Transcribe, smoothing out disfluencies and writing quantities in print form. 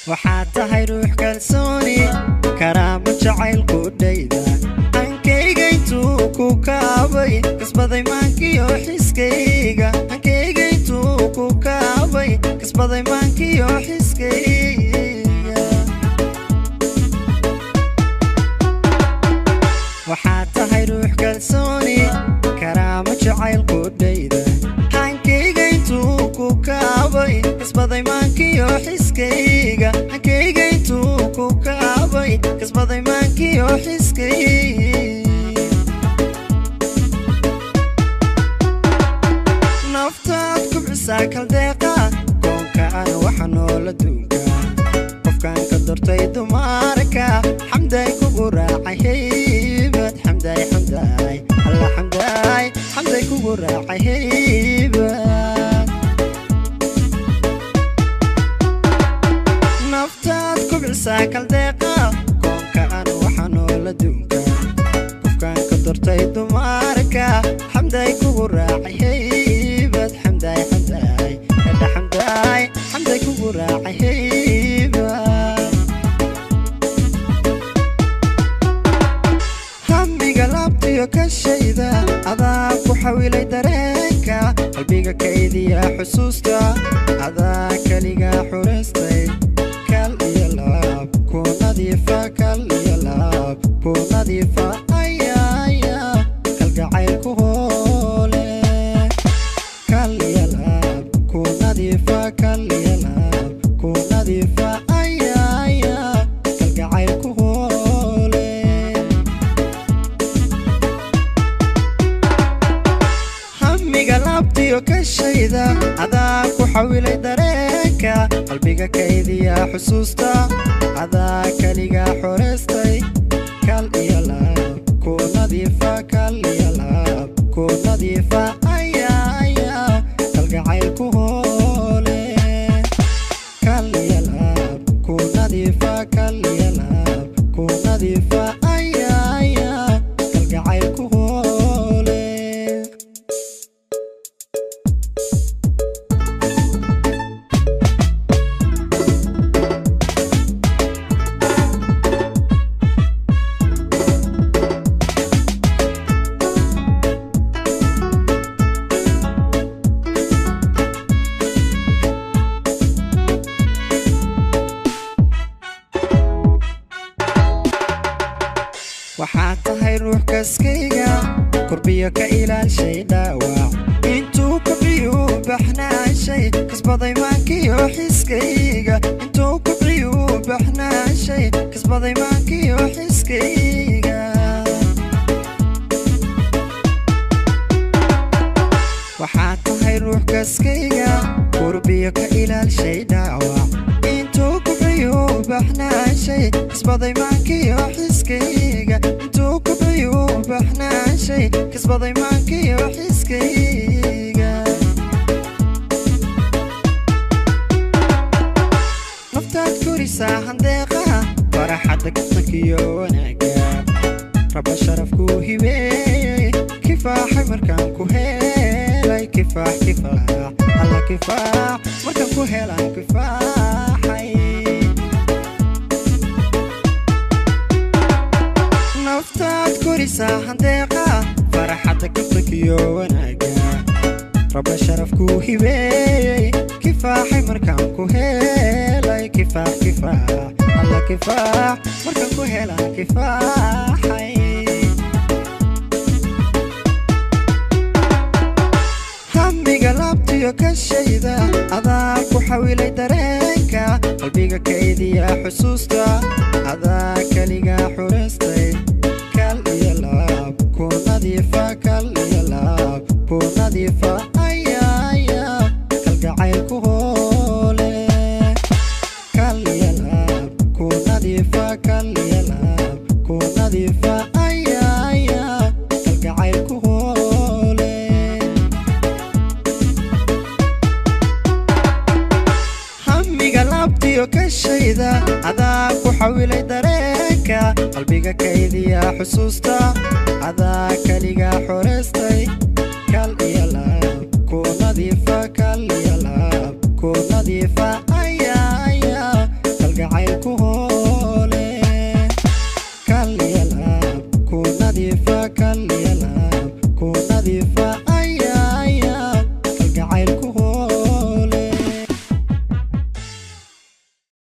Waxaad tahay ruux kalsooni, karaamo jacayl qudhayda. Hankayga intuu ku kaabay, kasbaday maankiyo xiskayga. Hankayga intuu ku kaabay, kasbaday maankiyo xiskayga. Waxaad tahay ruux kalsooni, karaamo jacayl qudhayda. Hankayga intuu ku kaabay, kasbaday maankiyo xiskayga. Hankayga intuu ku kaabay, kasbaday maankiyo xiskayga. Naftaad kubcisaa kaldeeqa, koonkaan waxa noola duunka. Qofkaan ka dortay dumarka, xamday kugu raacay haybad. Xamday, xamday, alla xamday, xamday kugu raacay haybad. Naftaad kubcisaa kaldeeqa, koonkaan waxa noola duunka. Qofkaan ka dortay dumarka, xamday kugu raacay haybad. Xamday, xamday, edha xamday, xamday kugu raacay haybad. Hamiga laabtiyo ka shayda, adaa ku xawilay dareenka. Qalbiga kaydiya xusuusta, adaa keliga xuraystay. Kal iyo laab ku nadiifa, kal iyo laab ku nadiifa, ayaya kalgacayl ku hoole. Kal iyo laab ku nadiifa, kal iyo laab ku nadiifa, ayaya kalgacayl ku hoole. Hamiga laabtiyo ka shayda, adaa ku xawilay dareenka. Qalbiga kaydiya xusuusta, adaa keliga xoraystay. Kal iyo laab ku nadiifa, kal iyo laab ku nadiifa, ayaya kalgacayl ku hoole. Kal iyo laab ku nadiifa, kal iyo laab ku nadiifa, ayaya kalgacayl ku hoole. Waxaad tahay ruux kaskayga, kurbiyo ka ilaalshay dhaawac. Intuu kubciyuu baxnaashay, kasbaday maankiyo xiskayga. Intuu kubciyuu baxnaashay, kasbaday maankiyo xiskayga. Waxaad tahay ruux kaskayga, kurbiyo ka ilaalshay dhaawac. Intuu kubciyuu baxnaashay, kasbaday maankiyo xiskayga. Intuu kubciyuu baxnaashay, kasbaday maankiyo xiskayga. Naftaad korisaa handeeqa, faraxadda kaftankiyo wanaagga. Raba sharafkuu hibeeyey, kifaaxay markaan ku helay. Kifaax, kifaax, alla kifaax markaan ku helaan kifaaxay. Naftaad korisaa handeeqa, faraxadda kaftankiyo wanaagga. Raba sharafkuu hibeeyey, kifaaxay markaan ku helay. Kifaax, kifaax, alla kifaax markaan ku helaan kifaaxay. Hamiga laabtiyo ka shayda, adaa ku xawilay dareenka. Qalbiga kaydiya xusuusta, adaa keliga xuraystay. Kal iyo laab ku nadiifa, kal iyo laab ku nadiifa, ayaya kalgacayl ku hoole. Kal iyo laab ku nadiifa, kal iyo laab ku nadiifa, ayaya kalgacayl ku hoole. Hamiga laabtiyo ka shayda, adaa ku xawilay dareenka. Qalbiga kaydiya xusuusta, adaa keliga xore